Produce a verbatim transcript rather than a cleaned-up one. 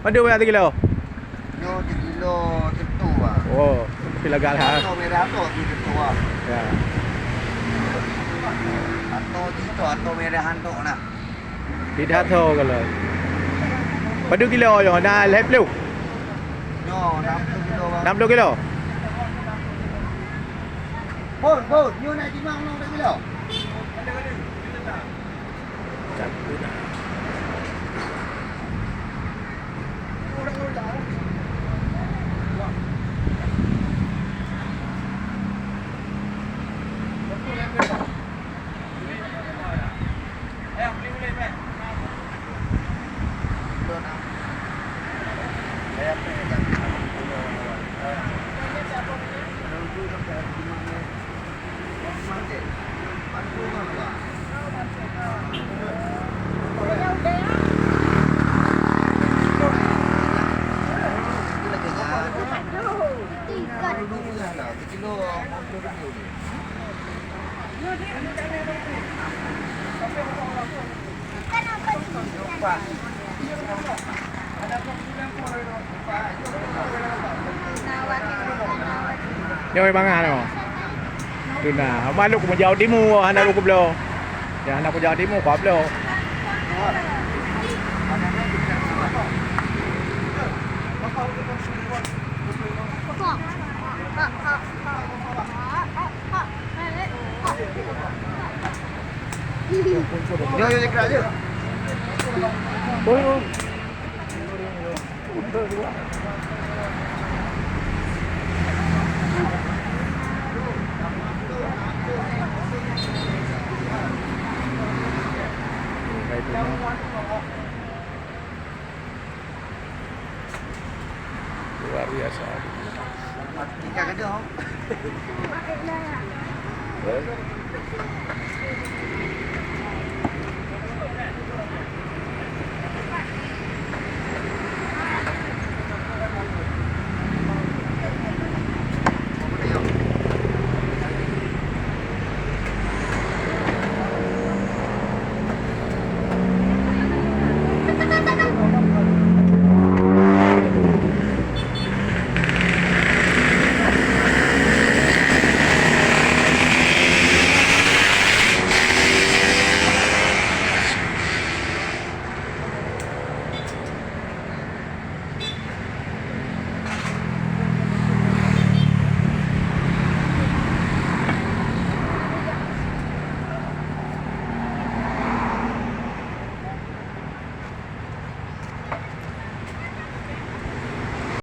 Padum ya kilo? Nyoe di kilo satu, ah. Oh, tapi lagak lah. Atau merah atau di satu, ah. Ya. Atau di itu, atau merah antok nah. Tidak tahu kalau. Padum kilo nyoe, dah lhèe ploh. Nyoe, enam puluh kilo, Bang. Enam puluh kilo. Bun, bun, nyoe nak jimang enam puluh kilo. Nyoe mangat nyoe. Tu na, malu ku meujaweueb timu, hana ku bloe. Ya, hana ku jaweueb timu, ku bloe. Yo, yo, yo, gerak je. Luar biasa. Ikan ada, oh.